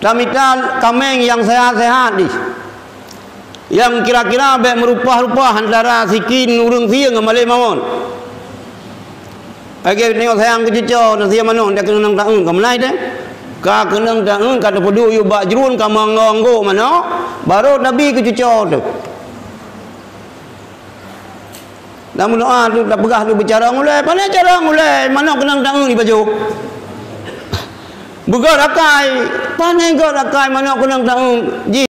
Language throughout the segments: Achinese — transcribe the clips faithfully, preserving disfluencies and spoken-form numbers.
Tamita kaméng nyang seuhat-seuhat jih, nyang kira-kira bék meurupah-rupah antara sikin ureuëng sie ngon malée mawöt. Lagée tanyoe sayang keu cucoe, na sie manok, ndak keunong taeun, ka meunan teuh. Ka keunong taeun, ka teupeuduek yub bak jruen, ka meuanggô-anggô manok, barô tabi keu cucoe teuh. Dan meudoa tu, tapeugah tu beucarông ulée, pane carông ulée, manok keunong taeun di pajoh. Beugöt akai, pane göt akai, manok keunong taeun. Ji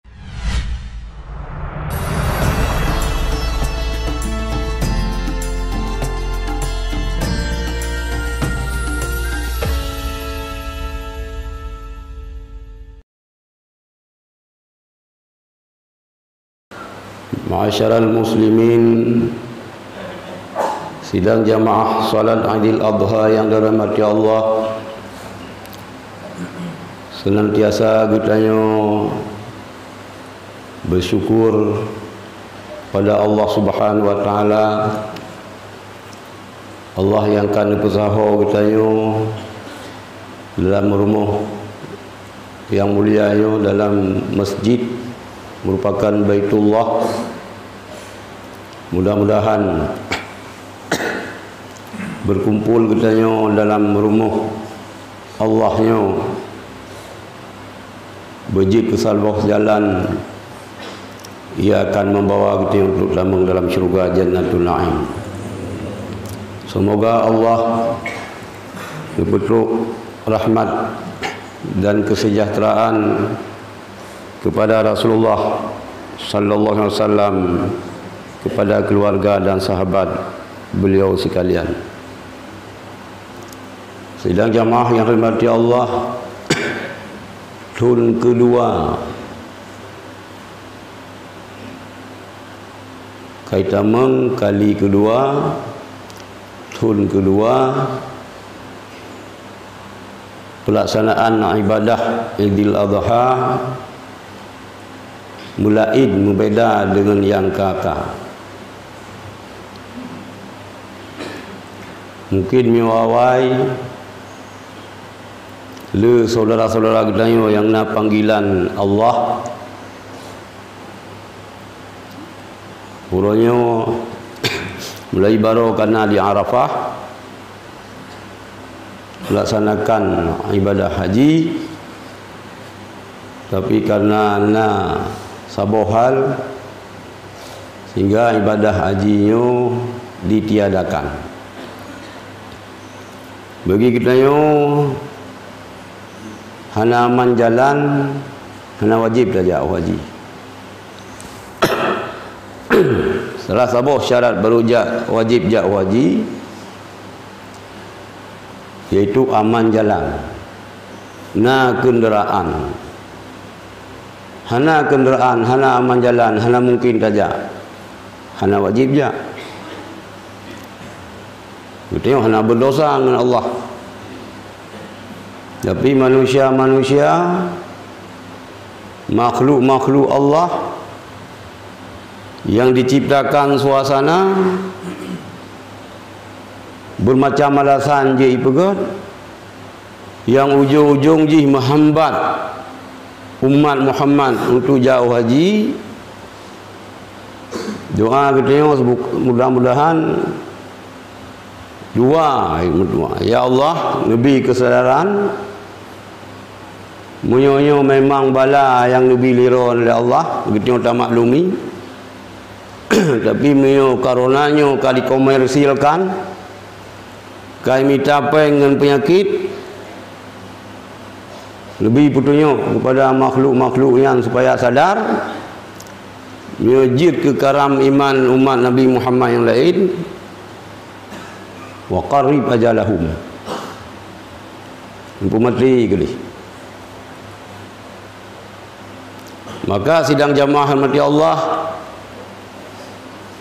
Ma'asyiral muslimin, sidang jamaah salat Idul Adha yang dirahmati Allah, senantiasa geutanyoe bersyukur pada Allah Subhanahu wa Taala, Allah nyang ka neupeusaho geutanyoe dalam rumoh nyang mulia nyoe, dalam masjid, merupakan Baitullah. Mudah-mudahan berkumpul geutanyoe dalam rumoh Allah nyoe beujeuet keu saboh jalan, ia akan membawa geutanyoe untuk tamong dalam syurga Jannatul Naim. Semoga Allah geupeutrok rahmat dan kesejahteraan kepada Rasulullah sallallahu alaihi wasallam, kepada keluarga dan sahabat beliau sekalian. Sidang jamaah yang dirahmati Allah, thon keudua, kai tamong kali keudua, thon keudua, peulaksanaan ibadah Idul Adha meulaén, meubeda deungon nyang ka-ka. Mungkin meunyoe awai le syedara-syedara geutanyoe nyang na panggilan Allah, uroe nyoe mulai barô ka na di Arafah, melaksanakan ibadah haji, tapi karena na saboh hal, sehingga ibadah haji nyoe ditiadakan. Bagi geutanyoe hana aman jalan, hana wajéb tajak u haji. Salah saboh syarat barô jak, wajéb jak u haji, yaitu aman jalan, na keundaraan. Hana keundaraan, hana aman jalan, hana mungken tajak, hana wajéb jak. Geutanyoe hana beudosa ngon Allah. Tapi manusia-manusia, makhluk-makhluk Allah yang diciptakan suasana, bermacam alasan jih ipeugét, yang ujong-ujong jih meuhambat umat Muhammad untuk jak u haji. Doa geutanyoe mudah-mudahan dua, meudoa, "Ya Allah, neubi keusadaran, meunyoe nyoe memang bala nyang neubi lé droe lé Allah, geutanyoe tamaklumi. Tapi meunyoe corona nyoe ka dikomersilkan, ka imita péng ngon peunyakét, neubi peutunyok keupada makhluk-makhluk nyan supaya sadar, meunyoe jeuet keu karam iman umat Nabi Muhammad nyang laén, wa qarrib ajalahum." Muphom maté keuh. Maka sidang jamaah rahmati Allah,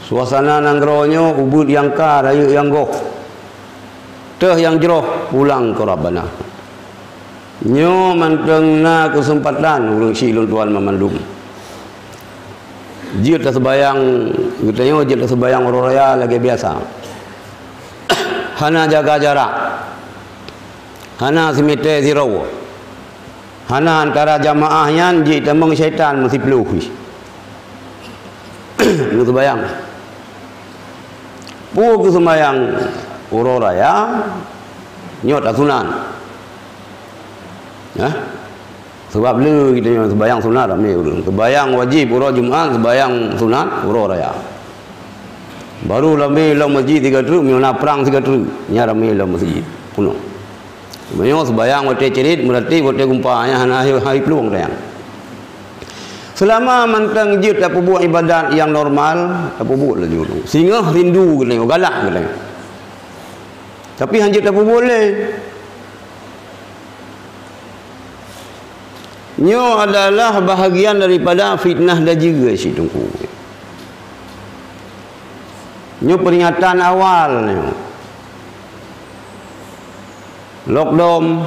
suasana nanggroe nyoe ubit nyang ka, rayeuk nyang goh, teuh nyang jroh pulang keu Rabbana. Nyoe mantong na keuseumpatan ureuëng syiek lôn tuan banmandum. Jeuet taseumayang, geutanyoe jeuet taseumayang uroe raya lagée biasa. Hana jaga jarak. Hana simeté sidroe. Hana antara jamaah nyan jeuet tamong syaitan meusiploh jih. Nyoe seumayang. Peue keu seumayang uroe raya, nyoe tasunat. Hah? Sabab le geutanyoe seumayang sunat ramé ureueng. Seumayang wajéb uroe Jumat, seumayang sunat uroe raya. Barô ramé lom masjid sigoe treuk, meunyoe na prang sigoe treuk, nyan ramé lom masjid. Peunoh. Meunyoe seumayang watée crit, meuratéb watée gumpa, nyan hana hai, hai plueng teuh nyan. Seulama mantong jeuet tapeubuet ibadat nyang normal, tapeubuet laju. Singoh rindu geutanyoe, galak geutanyoe. Tapi hanjeuet tapeubuet lé. Nyoe adalah bahagian daripada fitnah dajeu, cit Teungku. Nyoe peuringatan awal nyoe. Lockdown,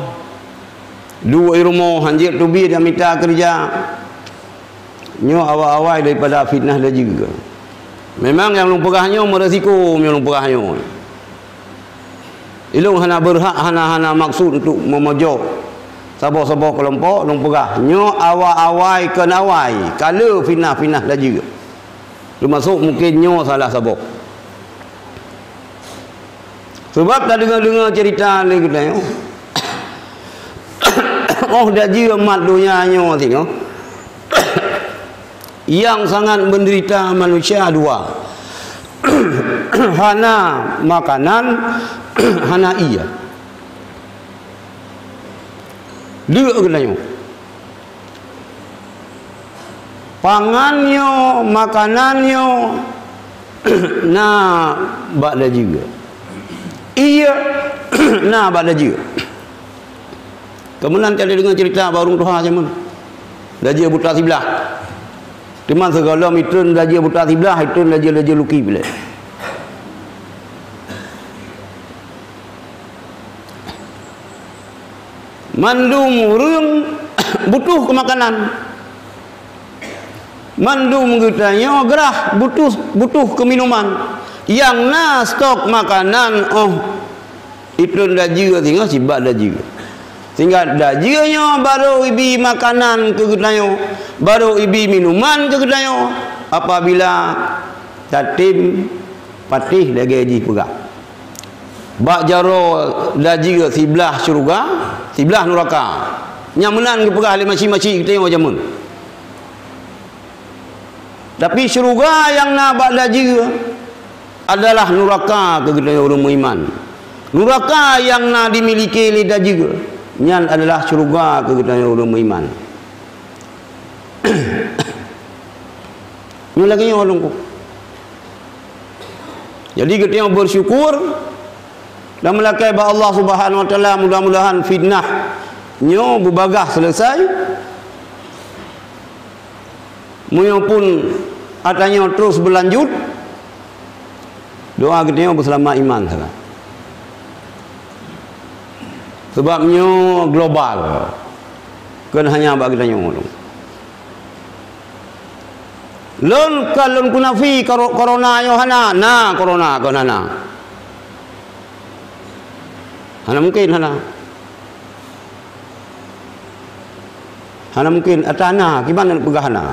duek i rumoh, hanjeuet teubiet, jak mita keureuja. Nyoe awai-awai daripada fitnah dajeu. Memang nyang lôn peugah nyoe meuresiko, nyang lôn peugah nyoe. Ilôn hana beurhak, hana, hana maksud untuk meumojok saboh-saboh keulompok, lôn peugah. Nyoe awai-awai kon awai, ka le fitnah-fitnah dajeu. Teumasok mungken nyoe salah saboh. Sabab tadeungoe-deungoe cerita lé geutanyoe. Oh, dajeu mat donya nyoe singoh. Nyang sangat menderita manusia dua. Hana makanan, hana ié. Deuk geutanyoe. Pangan nyoe, makanan nyoe, na bak dajeu. Ié, na bak dajeu. Keumudian ka deungoe cerita bak ureueng tuha jameun. Dajeu buta siblah. Teuma sigohlom itreun dajeu buta siblah, itreun dajeu-dajeu luki bilek. Mandum ureueng butuh keu makanan. Mandum geutanyoe grah butuh, butuh keu minuman. Nyang na stok makanan, oh, itreun dajeu singoh sibak dajeu. Sehingga dajeu nyoe barô ibi makanan keu geutanyoe, barô ibi minuman keu geutanyoe apabila tatem patéh lagée jih peugah. Bak jaroe dajeu siblah syeuruga, siblah nuraka. Nyang meunan geupeugah lé masyik-masyik geutanyoe jameun. Tapi syeuruga nyang na bak dajeu adalah nuraka keu geutanyoe ureueng meuiman. Nuraka nyang na dimiliki lé dajeu, nyan adalah syeuruga keu geutanyoe ureueng meuiman. Nyoe lagée nyoe lôn ku. Jadi geutanyoe bersyukur dan meulakée bak Allah Subhanahu Wa Taala, mudah-mudahan fitnah nyoe beubagaih selesai. Meunyoe pun atra nyoe terus beulanjut, doa geutanyoe beuseulamat iman sagai. Sabab nyoe global, kon hanya bak geutanyoe. Lôn ka lôn peunafi koro-, korona nyoe hana, na korona kon hana. Hana mungken hana. Hana mungken atra na, kiban peugah hana.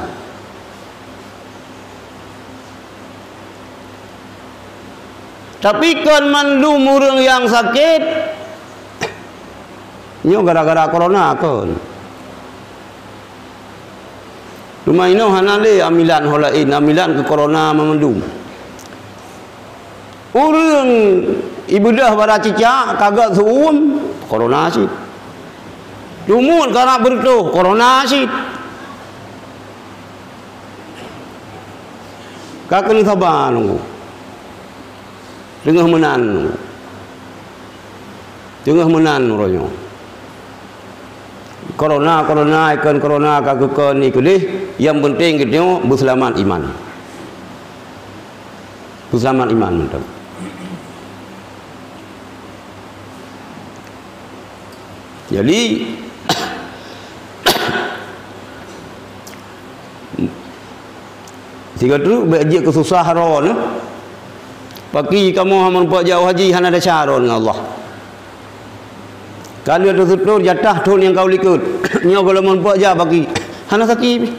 Tapi kon mandum ureueng nyang sakét, nyoe gara-gara korona kon. Teuma inoe hana lé amilan ho laén, amilan keu korona mandum. Ureueng ibeudôh bara cicak, ka gét seu-uem, korona cit. Teumuet karab beureutoh, korona cit. Ka keuneuk saba nunggu. Teungoh meunan nunggu. Teungoh meunan uroe nyoe. Korona, korona, ikon korona ka geukon i keudeh, nyang penting geutanyoe beuseulamat iman. Beuseulamat iman mantong. Jadi, sigoe treuk bék jeuet keu susah droeneuh. Paki kamoe hana meurumpok jauh haji hana desya droeneuh ngon Allah. Ka lheueh teuseutôt jatah thon nyang ka u likot. Nyoe gohlom meupok jak baki. Hana sakét pih.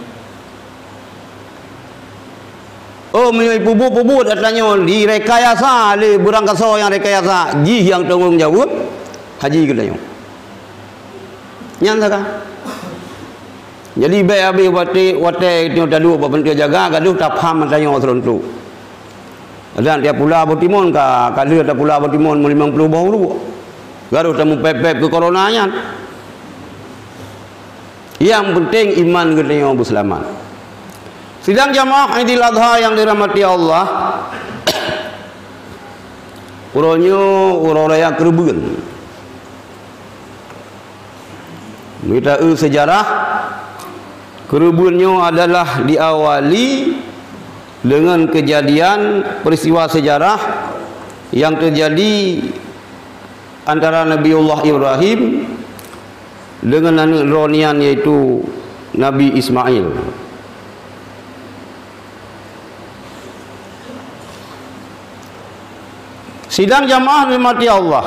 Oh, meunyoe peubuet-peubuet atra nyoe direkayasa lé beurangkasoe nyang rekayasa, jih nyang tanggong jaweueb, haji geutanyoe. Nyan sagai. Jadi, bèk habéh watèe, watèe nyoe taduek bak pintoe jaga, gadoh tapham atra nyoe seuruntuk. Dan tiep pula boh timon ka, ka lheueh tapula boh timon meulimong ploh boh uruek. Gadoh tameupép-pép keu corona nyan. Nyang peunteng iman geutanyoe beuseulamat. Sidang jamaah Idul Adha nyang dirahmati Allah, uroe nyoe uroe raya keureubeuen. Meunyoe taeu seujarah, keureubeuen nyoe adalah diawali deungon keujadian peristiwa seujarah nyang teujadi antara Nabiullah Ibrahim deungon aneuk droe nyan, yaitu Nabi Ismail. Sidang jamaah dirahmati Allah,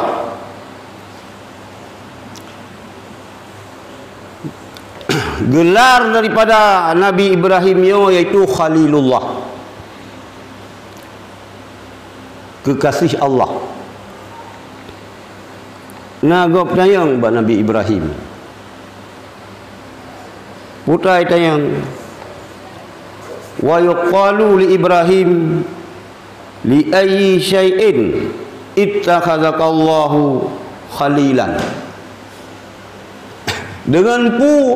gelar daripada Nabi Ibrahim nyoe yaitu Khalilullah, keukaséh Allah. Na gob tanyong bak Nabi Ibrahim. Putai tanyong, "Wa yuqalu li Ibrahim, li ayyi syai'in ittakhazakallahu khalilan?" Deungon peue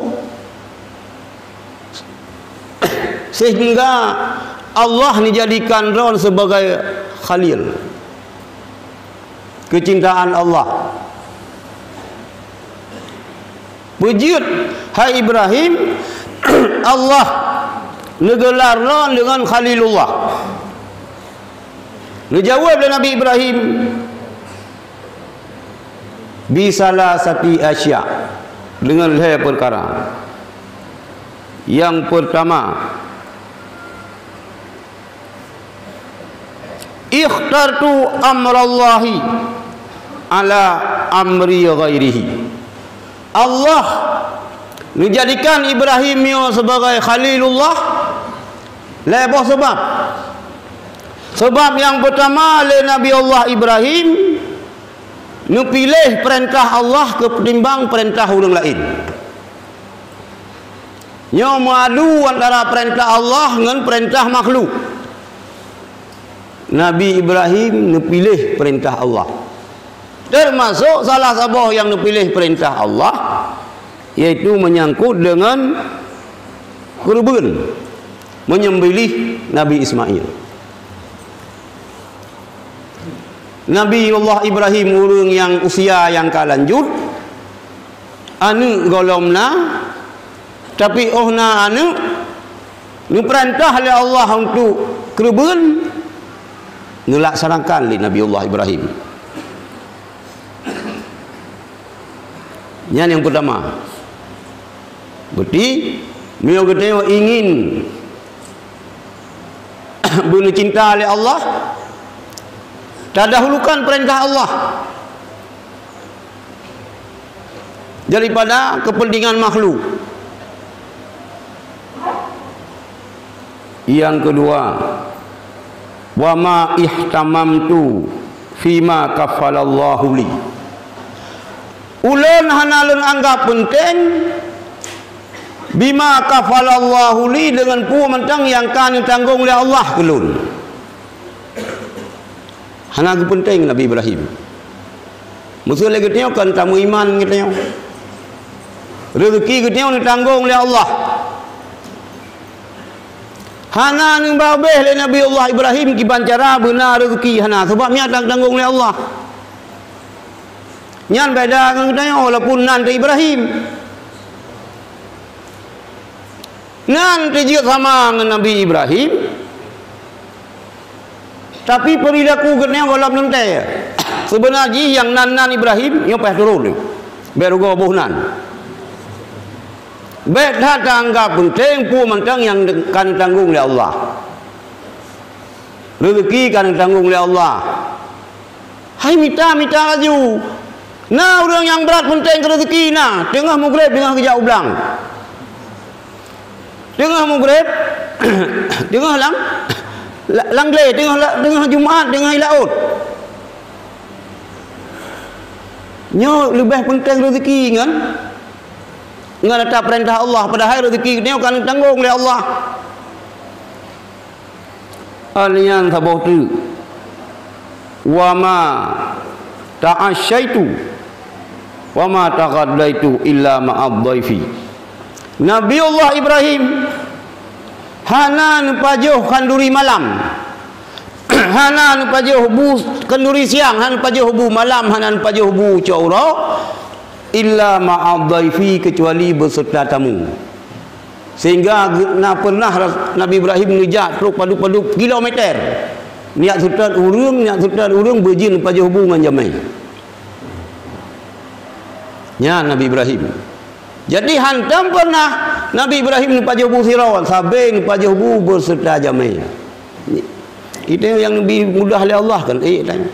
sehingga Allah neujadikan droe sibagai khalil, keucintaan Allah? Peujeuet, hai Ibrahim, Allah neugelar droe deungon Khalilullah. Neujaweueb lé Nabi Ibrahim, "Bi salasati asya'," deungon lhèe peukara. Nyang peurtama, "Ikhtartu amrallahi ala amri ghairihi." Allah neujadikan Ibrahim nyoe sibagai Khalilullah lhèe boh sabab. Sabab nyang peurtama, lé Nabi Allah Ibrahim neupiléh peurintah Allah ketimbang peurintah ureuëng laén. Nyoe meuadu antara peurintah Allah ngon peurintah makhluk. Nabi Ibrahim neupiléh peurintah Allah. Teumasok salah saboh nyang neupiléh peurintah Allah, yaitu meunyangkot deungon keureubeuen, menyembelih Nabi Ismail. Nabi Allah Ibrahim ureuëng nyang usia nyang ka lanjut, aneuëk gohlom na, tapi óh na aneuëk, neupeurintah lé Allah untuk keureubeuen, neulaksanakan lé Nabi Allah Ibrahim. Nyan nyang peurtama. Berarti, meunyoe geutanyoe ingin beuneucinta lé Allah, tadahulukan peurintah Allah daripada keupeuntengan makhluk. Nyang keudua, "Wa ma ihtamamtu fima kafalallahu li." Ulôn hana lôn anggab peunteng bima kafalallahu li, deungon peue mantong nyang ka neutanggong lé Allah keu lôn. Hana geupeunteng Nabi Ibrahim. Meuseu lé geutanyoe kon tameuiman geutanyoe. Reuzeuki geutanyoe neutanggong lé Allah. Hana neubabeh lé Nabi Allah Ibrahim kiban cara beuna reuzeuki, hana, sabab nyan tanggong lé Allah. Nyan beda ngon geutanyoe, walaupun nan teuh Ibrahim. Nan teuh jeuet sama ngon Nabi Ibrahim, tapi peurilaku geutanyoe gohlom leuntée. Seubeuna jih nyang nan-nan Ibrahim nyoe paih turun, bék rugoe boh nan. Bék that taanggab peunteng peue mantong nyang ka neutanggong lé Allah. Reuzeuki ka neutanggong lé Allah. Hai mita, mita laju. Na ureuëng nyang brat peunteng keu rezeki na, teungoh mugreb, teungoh geujak u blang. Teungoh mugreb, teungoh lam, la-, lam glé, teungoh la-, teungoh Jumat, teungoh i laôt. Nyoe leubeh peunteng rezeki ngon, ngon ata peurintah Allah, padahai rezeki nyoe ka neutanggong lé Allah. Nyan saboh teuk. "Wa ma ta'asyaitu wa ma taghadaitu illa ma'ad dhaifi." Nabi Allah Ibrahim hana neupajoh khanduri malam. Hana neupajoh bu khanduri siang, hana neupajoh bu malam, hana neupajoh bu cot uroe, illa ma'ad dhaifi, keucuali beuseureuta tamu. Sehingga na pernah Nabi Ibrahim neujak trok padub-padub kilometer. Neujak seutôt ureuëng, neujak seutôt ureuëng beujeuet neupajoh bu ngon jamé. Nyan Nabi Ibrahim. Jadi hantom pernah Nabi Ibrahim neupajoh bu sidroe, sabe neupajoh bu beuseureuta jamé. Itu yang lebih mudah lé Allah kan, eh, tanya.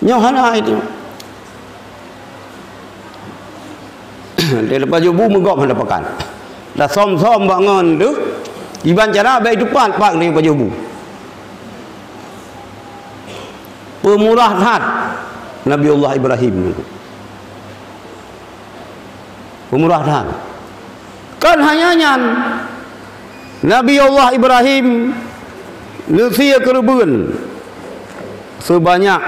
Nyoe hana itu. Dia leupah jobu meugop hana pakan. Dah som-som bak ngon tu, iban cara baik tu pat, pat ni pajoh bu. Peumurah that Nabi Allah Ibrahim. Peumurah that. Kon hanya nyan, Nabi Allah Ibrahim neusie keureubeuen seubanyak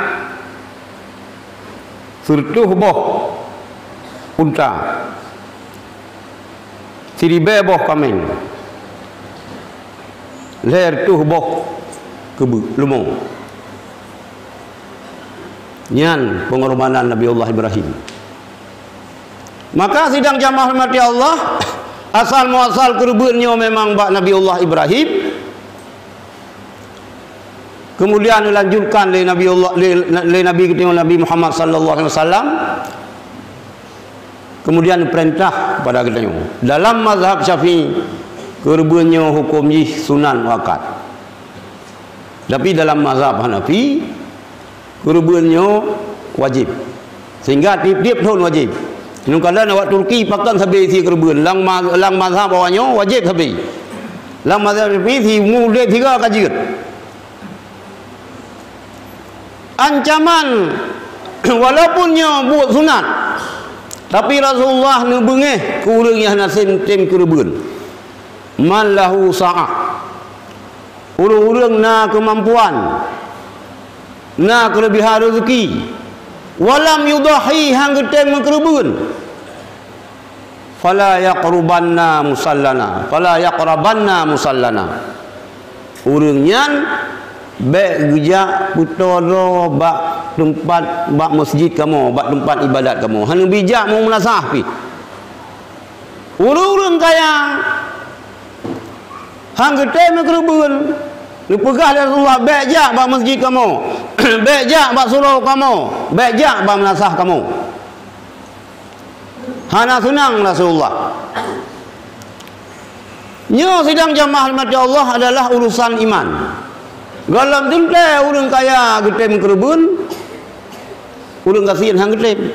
sireutôh boh unta, siribée boh kaméng, lhée reutôh boh keubeue leumo. Nyan peungorbanan Nabi Allah Ibrahim. Maka sidang jamaah rahmati Allah, asal muasal keureubeuen nyoe memang bak Nabi Allah Ibrahim. Kemudian dilanjutkan lé Nabi Allah, lé, lé Nabi kita Nabi Muhammad sallallahu alaihi wasallam. Kemudian perintah kepada kita nyoe. Dalam mazhab Syafi'i, keureubeuen nyoe hukum jih sunat muakkad. Tapi dalam mazhab Hanafi, keureubeuen nyoe wajéb. Sehingga tiep-tiep thon wajéb. Nyoe kadang awak Turki pakon sabe sie keureubeuen. Lam ma-, lam mazhab awak nyoe wajéb sabe. Lam mazhab Syafi'i si mude tiga ka jeuet. Ancaman, walaupun nyoe buet sunat, tapi Rasulullah neubeungéh keu ureuëng nyang hana tem, tem keureubeuen. Man lahu sa'ah. Ureuëng-ureuëng na keumampuan, na keuleubehan reuzeuki, walam yudhahi, han geutem meukeureubeuen. Fala yaqrubanna musallana, fala yaqrabanna musallana. Ureuëng nyan bék geujak peutoe droe bak teumpat, bak meuseujid kamoe, bak teumpat iébadat kamoe. Hana bijak meumeunasah pih. Ureuëng-ureuëng kaya han geutem meukeureubeuen, neupeugah lé Rasulullah, "Bék jak bak meuseujid kamoe, bék jak bak surau kamoe, bék jak bak meunasah kamoe." Hana seunang Rasulullah. Nyoe sidang jamaah rahmati Allah adalah urusan iman. Gohlom teuntée ureuëng kaya geutem keureubeuen, ureuëng gasien han geutem.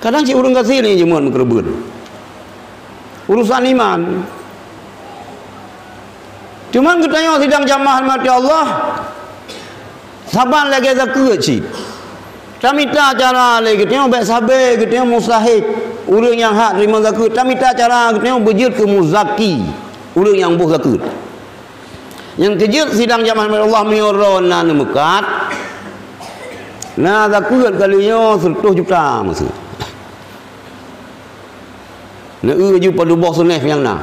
Kadang cit ureuëng gasien nyang jeuet meukeureubeuen. Urusan iman. Cuman geutanyoe sidang jamaah rahmati Allah, saban lagée zakeuet cit. Tamita cara lé geutanyoe bék sabe geutanyoe mustahik ureuëng nyang hak teurimong zakeuet. Tamita cara geutanyoe beujeuet keu muzaki ureuëng nyang boh zakeuet. Nyang keujeuet sidang jamaah rahmati Allah, meunyoe droe na neumeukat, na zakeuet kali nyoe sireutôh juta meuseue. Neu-eu ju padub boh sunéh nyang na.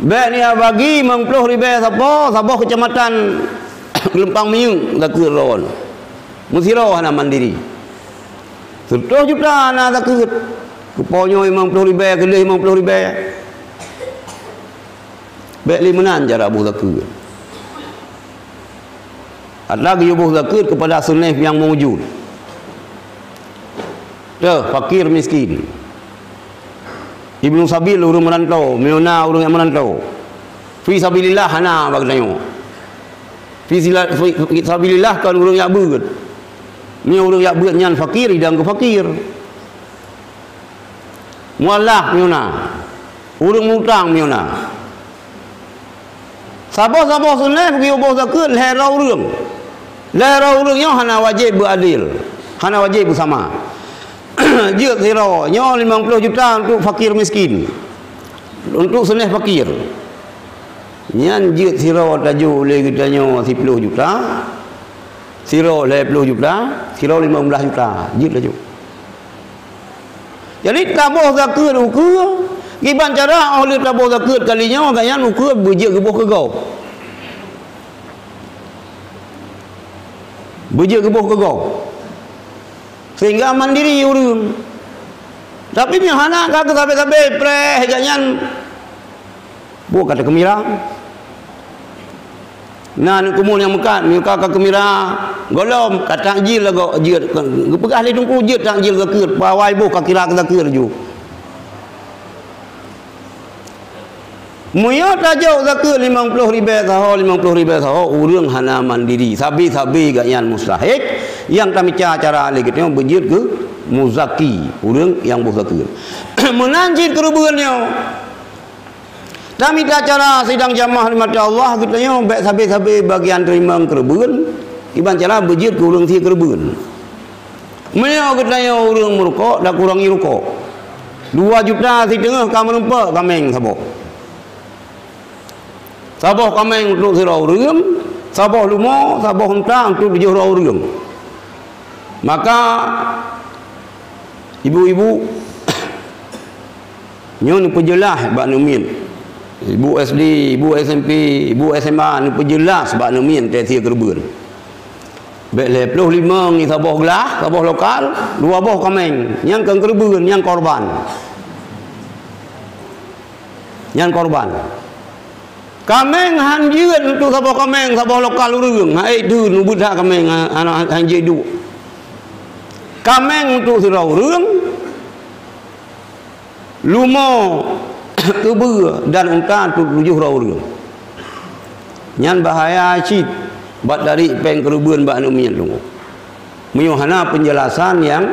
Bék neubagi limong ploh ribée sapo, saboh keucamatan Geulumpang Minyeuk zakeuet droe. Meusidroe hana mandiri. Sireutôh juta na zakeuet. Keupoh nyoe limong ploh ribée, keudeh limong ploh ribée. Bék lé meunan cara boh zakeuet. Adalah geuyue boh zakeuet keupada sunéh nyang meujeuet. Teuh, fakir miskin. Ibnu sabil ureuëng meurantau, meunyoe na ureuëng nyang meurantau. Fi sabilillah hana bak geutanyoe. Fi sila-, fi, fi sabilillah kon ureuëng jak beuet. Meunyoe ureuëng jak beuet nyan fakir, idang keu fakir. Mualaf meunyoe na. Ureuëng mutang meunyoe na. Saboh-saboh seuneh bagi boh zakeuet lhée droe ureuëng. Lhée droe ureuëng nyoe hana wajéb beuadil, hana wajéb beusama. Jeuet sidroe nyoe limong ploh juta untuk fakir miskin, untuk seuneh fakir. Nyan jeuet sidroe tajok lé geutanyoe siploh juta, sidroe lhée ploh juta, sidroe limong blaih juta, jeuet tajok. Jadi, taboh zakeuet ukeue, kiban cara óh lheueh taboh zakeuet kali nyoe, gobnyan ukeue beujeuet geuboh keu gob. Beujeuet geuboh keu gob. Sehingga mandiri ureuëng. Tapi, meunyoe hana ka keu sabe-sabe, preh gobnyan Buet ka teukeumira. Na aneuk keumuen nyang meukat, meunyoe ka, ka keumira, gohlom ka takjil lagoe jeuet, geupeugah lé teungku jeuet takjil zakeuet, pawai boh ka kira keu zakeuet laju. Meunyoe tajok zakeuet limong ploh ribée saho, limong ploh ribée saho, ureuëng hana mandiri, sabe-sabe gobnyan mustahik, nyang tamita cara lé geutanyoe beujeuet keu muzaki, ureuëng nyang boh zakeuet. Meunan cit keureubeuen nyoe. Tamita cara sidang jamaah rahmati Allah geutanyoe bék sabe-sabe bagian teurimong keureubeuen, kiban cara beujeuet keu ureuëng sie keureubeuen. Meunyoe geutanyoe ureuëng meurukok, takurangi rukok. Dua juta siteungoh ka meurumpok kaméng saboh. Saboh kaméng untuk sidroe ureuëng, saboh leumo, saboh unta untuk tujoh droe ureuëng. Maka, ibu-ibu, nyoe neupeujeulaih bak aneuk miet. Ibu S D, ibu S M P, ibu S M A, neupeujeulaih bak aneuk miet teuh sie keureubeuen. Bék lhée ploh limong ngon saboh glah, saboh lokal, dua boh kaméng. Nyang kon keureubeuen, nyang korban. Nyan korban. Kaméng han jeuet untuk saboh kaméng, saboh lokal ureuëng. Hai deuh, ubit that kaméng, ha-, hana, han jeuet duek. Kaméng untuk sidroe ureuëng, leumo, keubeue dan unta untuk tujoh droe ureuëng. Nyan bahaya cit, bak tarék péng keureubeuen bak aneuk miet lôn. Meunyoe hana peunjelasan nyang,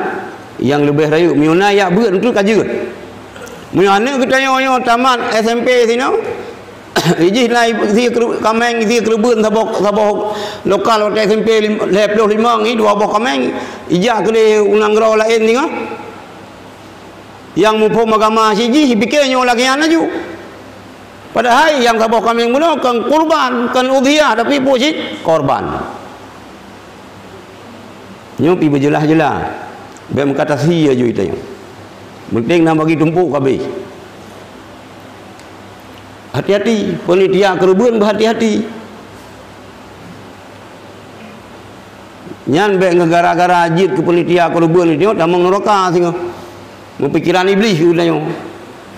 nyang leubeh rayeuk, meunyoe na jak beuet, untuk ka jeuet. Meunyoe aneuk geutanyoe nyoe tamat S M P sinoe, ijih na sie keureu-, kaméng, sie keureubeuen saboh, saboh lokal watée S M P lim-, lhée ploh limong, i dua boh kaméng, ijak keudeh u nanggroe laén singoh. Nyang muphom agama sijih, jipike nyoe lagée nyan laju. Padahai nyang saboh kaméng bunoe kon kurban, kon udhiyah, tapi peue cit? Korban. Nyoe pi beujeulaih-jeulaih. Bék meukatasé laju geutanyoe. Penting na bagi tumpôk ka abéh. Hati-hati, panitia keureubeuen beuhati-hati. Nyan bék ngon gara-gara jeuet keu panitia keureubeuen nyoe tamong nuraka singoh. Meupikiran Iblih geutanyoe.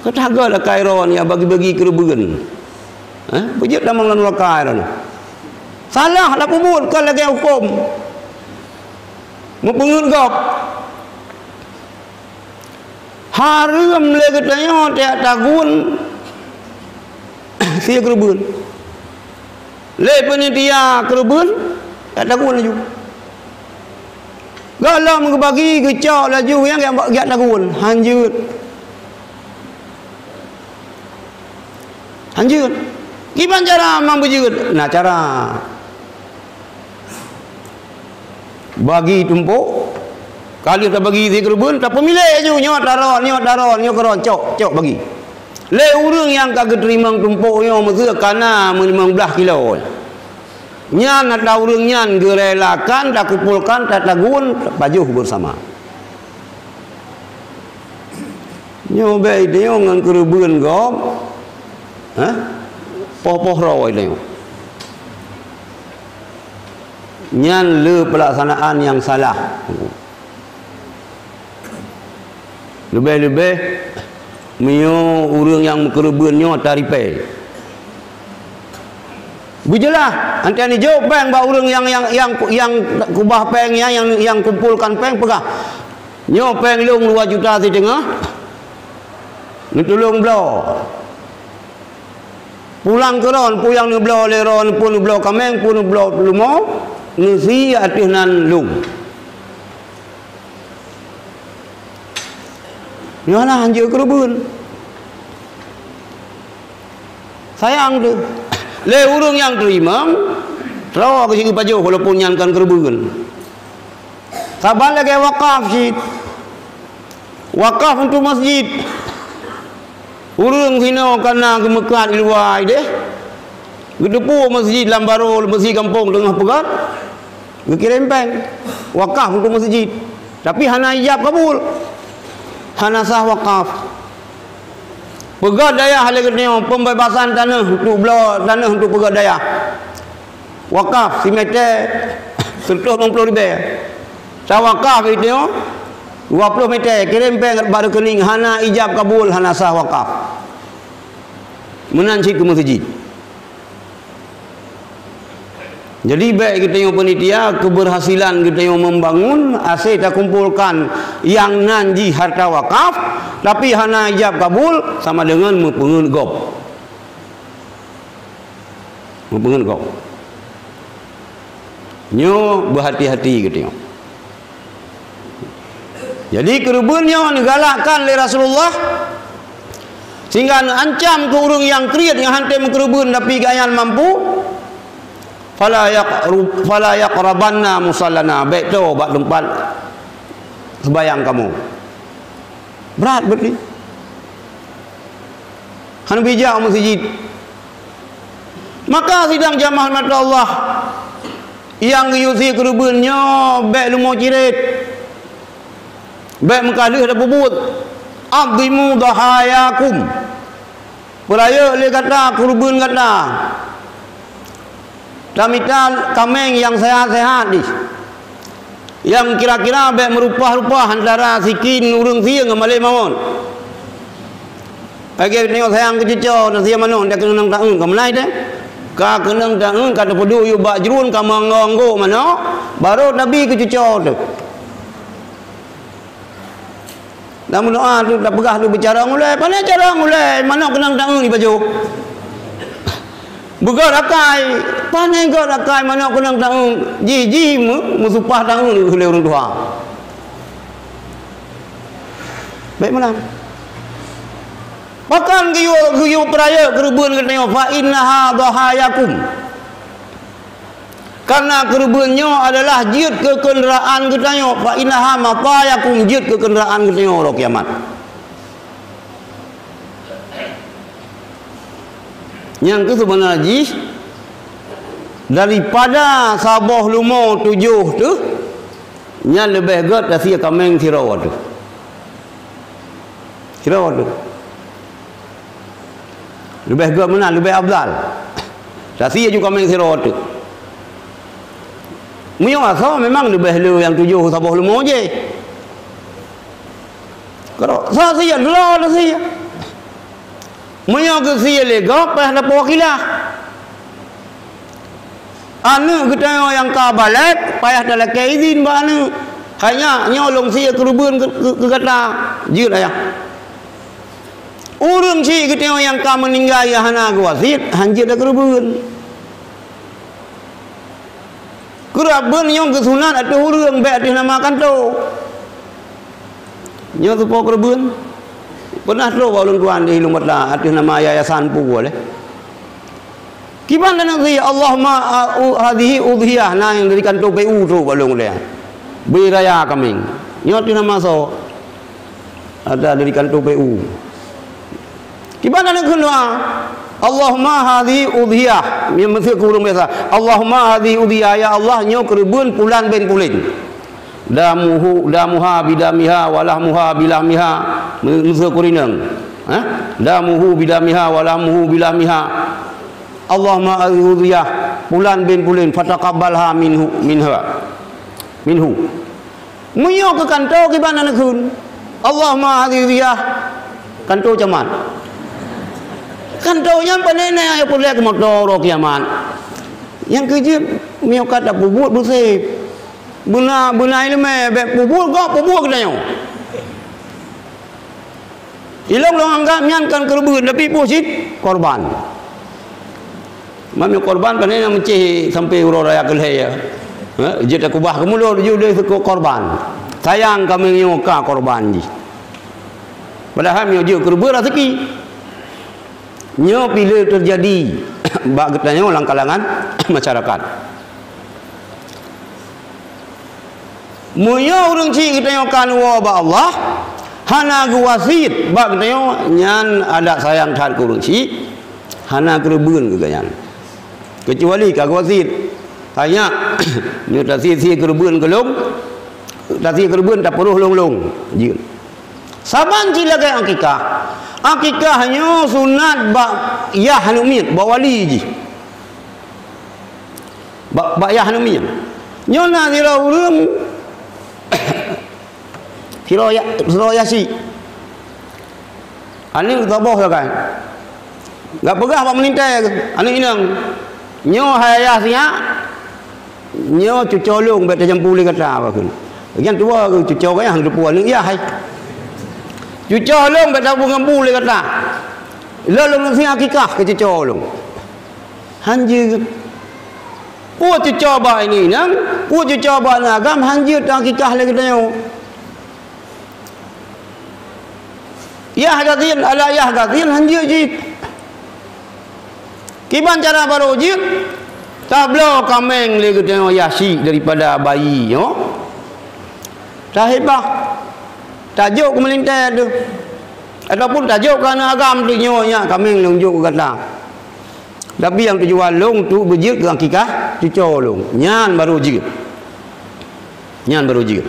Ka taga lakée droe nyan bagi-bagi keureubeuen. Hah? Beujeuet tamong lam nuraka droe nyoe. Salah tapeubuet kon lagée huköm. Meupeungeut gob. Hareuem lé geutanyoe tajak tagun sie keureubeuen. Lé panitia keureubeuen tajak tagun laju. Gohlom geubagi, geucok laju nyang jak, jak tagun. Han jeuet. Han jeuet. Kiban cara mang beujeuet? Na cara. Bagi tumpôk, ka lheueh tabagi sie keureubeuen, tapeumilée laju, nyoe taron, nyoe taron, nyoe keudroe, cok, cok bagi. Lé ureuëng nyang ka geuteurimong tumpôk nyoe meuseu ka na meulimong blaih kilo. Nyan atra ureuëng nyan geurelakan, takumpolkan, tatagun, tapajoh beusama. Nyoe bék ideungoe ngon keureubeuen gob, hah? Poh-poh droe ideungoe. Nyan le peulaksanaan nyang salah. Leubeh-leubeh, meunyoe ureuëng nyang meukeureubeuen nyoe taripée. Beujeulaih, antai neujok péng bak ureuëng nyang, nyang, nyang, nyang kubah péng nyan, nyang, nyang kumpolkan péng, peugah, "Nyoe péng lôn dua juta siteungoh, neutulông bloe." Pulang keu droen, peue nyang neubloe lé droen, peue neubloe kaméng, peue neubloe leumo, neusie ateueh nan lôn. Nyoe hana hanjeuet keureubeuen. Sayang teuh. Lé ureuëng nyang teurimong, troe keu sigeue pajoh walaupun nyan kon keureubeuen. Saban lagée wakaf cit. Wakaf untuk masjid. Ureuëng sinoe kana geumeukat di luwa ideh. Geuteupeue masjid lam barô, masjid gampông teungoh peugét. Geukirém péng. Wakaf untuk masjid. Tapi hana ijab kabul. Hana sah wakaf. Peugét dayah lé geutanyoe pembebasan tanoh untuk bloe tanoh untuk peugét dayah. Wakaf simètè seratus lima puluh ribèe. Sah wakaf itu dua puluh mètè, kirém péng bak rekening, hana ijab kabul, hana sah wakaf. Meunan cit keu masjid. Jadi, bèk geutanyoe panitia, keberhasilan geutanyoe membangun, asai takumpulkan nyang nan jih harta wakaf, tapi hana ijab kabul, sama dengan meupeungeut gob. Meupeungeut gob. Nyoe beuhati-hati geutanyoe. Jadi, keureubeuen nyoe neugalakkan lé Rasulullah, sehingga neuancam keu ureuëng nyang kriet nyang hana meukeureubeuen tapi gobnyan mampu, "Fala yaqru-, fala yaqrabanna musallana," bèk toe bak teumpat seumayang kamoe. Brat beutôi. Hana bijak meuseujid. Maka sidang jamaah mata Allah nyang geuyue sie keureubeuen nyoe bèk leumo cirét. Bèk meukaleuh tapeubuet. "Azimu dhahayakum." Peurayeuk lé gata keureubeuen gata. Tamita kaméng nyang seuhat-seuhat jih. Nyang kira-kira bèk meurupah-rupah antara sikin ureuëng sie ngon malée mawöt. Lagée tanyoe sayang keu cucoe, na sie manok, ka keunong taeun, ka meunai teuh. Ka keunong taeun, ka teupeuduek yue bak jruen, ka meuanggô-anggô manok, barô tabi keu cucoe teuh. Dan meudoa tu, tapeugah tu beucarông ulée. Pane carông ulée, manok keunong taeun jipajoh. Beugöt akai, pane göt akai manok keunong taeun. Jih-jih meu-, meusupah taeun lé ureuëng tuha. Bèk meunan. Pakon geuyue, geuyue peurayeuk keureubeuen geutanyoe, "Fa innaha dhahayakum." Karena keureubeuen nyoe adalah jeuet keu keundaraan geutanyoe, "Fa innaha matayakum," jeuet keu keundaraan geutanyoe uroe kiamat. Nyang keu seubeuna jih, daripada saboh leumo tujoh teuh, nyan leubeh göt tasie kaméng sidroe teuh. Sidroe teuh. Leubeh göt meunan, leubeh afdal. Tasie ju kaméng sidroe teuh. Meunyoe asoe memang leubeh le nyang tujoh saboh leumo jih. Karo sa sie, dua sie. Meunyoe geusie lé gob, payah tapeuwakilah. Aneuëk geutanyoe nyang ka balek, payah talakée idhin bak aneuëk. Hai nyak, nyoe lôn sie keureubeuen keu, keu, keu gata. Jeuet ayah. Ureuëng chik geutanyoe nyang ka meuninggai nyang hana geuwasiet, hanjeuet takeureubeuen. Keureubeuen nyoe geusunat ateueh ureuëng, bék ateueh nama kantô. Nyoe teupeue keureubeuen? Peunah trok bak ulôn tuan di Lueng Bata ateueh nama yayasan peue lé. Kiban taneuk sie, Allahumma, a, u, hadhihi udhiyah, na nyang dari kantô P U trok bak lôn lé. Bri raya kaméng. Nyoe ateueh nama soe? Ada dari kantô P U. Kiban taneuk kheun doa. Allahumma hadhihi udhiyah. Nyoe meuseu keu ureuëng biasa. Allahumma hadhihi udhiyah. Ya Allah, nyoe keureubeuen pulan bin pulan. Damuhu, damuha bidamiha, wa lahmuha bilahmiha. Meuseu keu ureuëng inong. Ha? Damuhu bidamiha, wa lahmuhu bilahmiha. Allahumma hadhihi udhiyah. Pulan bin pulan. Fataqabbalha minhu, minha. Minhu. Meunyoe keu kantô kiban taneuk kheun, Allahumma hadhihi udhiyah, kantô camat. Kantô nyan pane na nyang peureulée keu moto uroe kiamat. Nyang keujeuet meunyoe ka tapeubuet beusép. Beuna, beuna iéleumé bék peubuet gob peubuet geutanyoe. Ilong lôn anggab nyan kon keureubeuen, tapi peue cit? Korban. Meunyoe korban, pane nyang meucéh sampai uroe raya keu lhèe, ya. Ha, jeuet takubah keu mulod, jeuet lé seuko korban. Sayang kaméng nyoe ka korban jih. Padahai meunyoe jeuet keu reubeuet raseuki. Nyoe pih le teujadi bak geutanyoe lam kalangan masyarakat. Meunyoe ureueng chik geutanyoe ka neuwoe bak Allah, hana geuwasiet bak geutanyoe, nyan adak sayang that keu ureueng chik, hana keureubeuen keu gobnyan. Keucuali ka geuwasiet, "Hai nyak, nyoe tasie-sie keureubeuen keu lôn, tasie keureubeuen tapeurôh lôn-lôn." Jeuet. Saban cit lagèe akikah. Akikah nyoe sunat bak yah aneuk miet, bak wali jih. Bak, bak yah aneuk miet. Nyoe na sidroe ureueng, sidroe ya-, sidroe yah chik. Aneuk saboh sagai. Geupeugah bak meulintèe, "Aneuk inong, nyoe hai yah sinyak, nyoe cuco lôn bèk tajampu lé gata," bah kheun. Nyan tuha cuco geuh nyang teupeue aneuk yah hai. "Cuco lôn bèk tajampu lé gata. Lôn, lôn sie akikah keu cuco lôn." Han jeuet. Peue cuco bak inong, peue cuco bak aneuk agam, han jeuet akikah lé geutanyoe. Yah gasien, adak yah gasien, han jeuet jih. Kiban cara barô jeuet, tabloe kaméng lé geutanyoe yah chik daripada bayi nyoe. Tahibah, tajok keu meulintèe teuh. Ataupun tajok keu aneuk agam teuh, "Nyoe nyak kaméng lôn jok keu gata." Tapi nyang tujuan lôn untuk beujeuet keu akikah cuco lôn. Nyan barô jeuet. Nyan barô jeuet.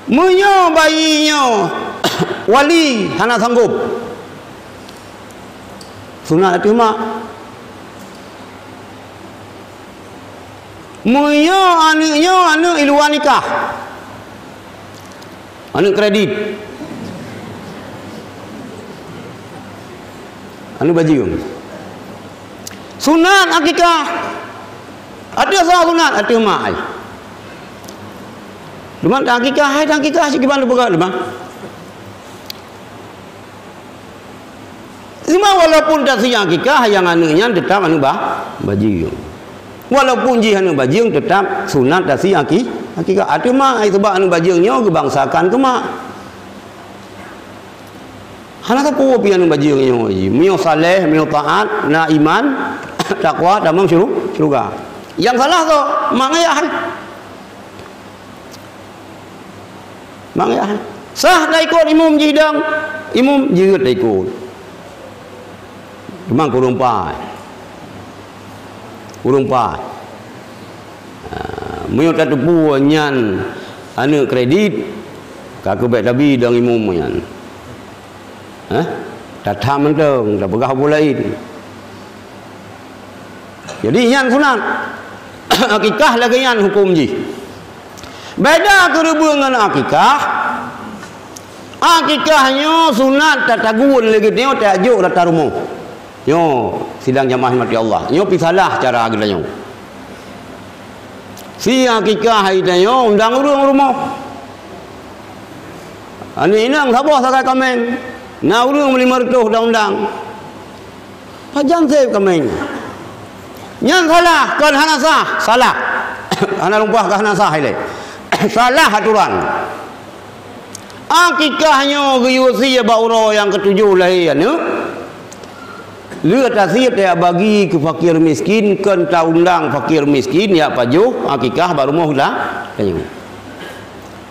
Meunyoe bayi nyoe wali hana sanggop, sunat ateueh mak. Meunyoe aneuk nyoe aneuk i luwa nikah, aneuk kredit, aneuk bajeueng, sunat akikah. Ateueh soe sunat? Ateueh mak ai. Teuma ta akikah, hai ta akikah, sikiban teupeugah teuma. Teuma walaupun tasie akikah, nyang aneuk nyan teutap aneuk ba-, bajeueng. Walaupun jih aneuk bajeueng, teutap sunat tasie aki-, akikah. Ateueh mak, ai, sabab aneuk bajeueng nyoe geubangsakan keu mak. Hana sapeue pih aneuk bajeueng nyoe jih. Meunyoe saleh, meunyoe taat, na iman, takwa, tamong syuru-, syeuruga. Nyang salah soe? Mak ngon yah. Mak ngon yah. Sah taikot imum jih dong, imum jeuet taikot. Teuma kureueng paih. Kureueng paih. Ha, meunyoe tateupeue nyan aneuk kredit, ka keuh bèk tabi dong imum nyan. Hah? Tatham mantong, tapeugah buet laén. Jadi, nyan sunat. Akikah lagèe nyan huköm jih. Beda keureubeuen ngon akikah. Akikah nyoe sunat tatagun lé geutanyoe tajok rata rumoh. Nyoe, sidang jamaah rahmati Allah. Nyoe pih salah cara geutanyoe. Sie akikah hai tanyoe undang ureueng rumoh. Aneuk inong saboh sagai kaméng. Na ureueng meulima reutôh ta undang. Pajan sép kaméng. Nyan salah, kon hana sah, salah. Hana lumpah ka hana sah ilée. Salah aturan. Akikah nyoe geuyue sie bak uroe nyang keutujôh lahé aneuk. Lheueh tasie tajak bagi keu fakir miskin, kon taundang fakir miskin jak pajoh akikah bak rumoh geutanyoe.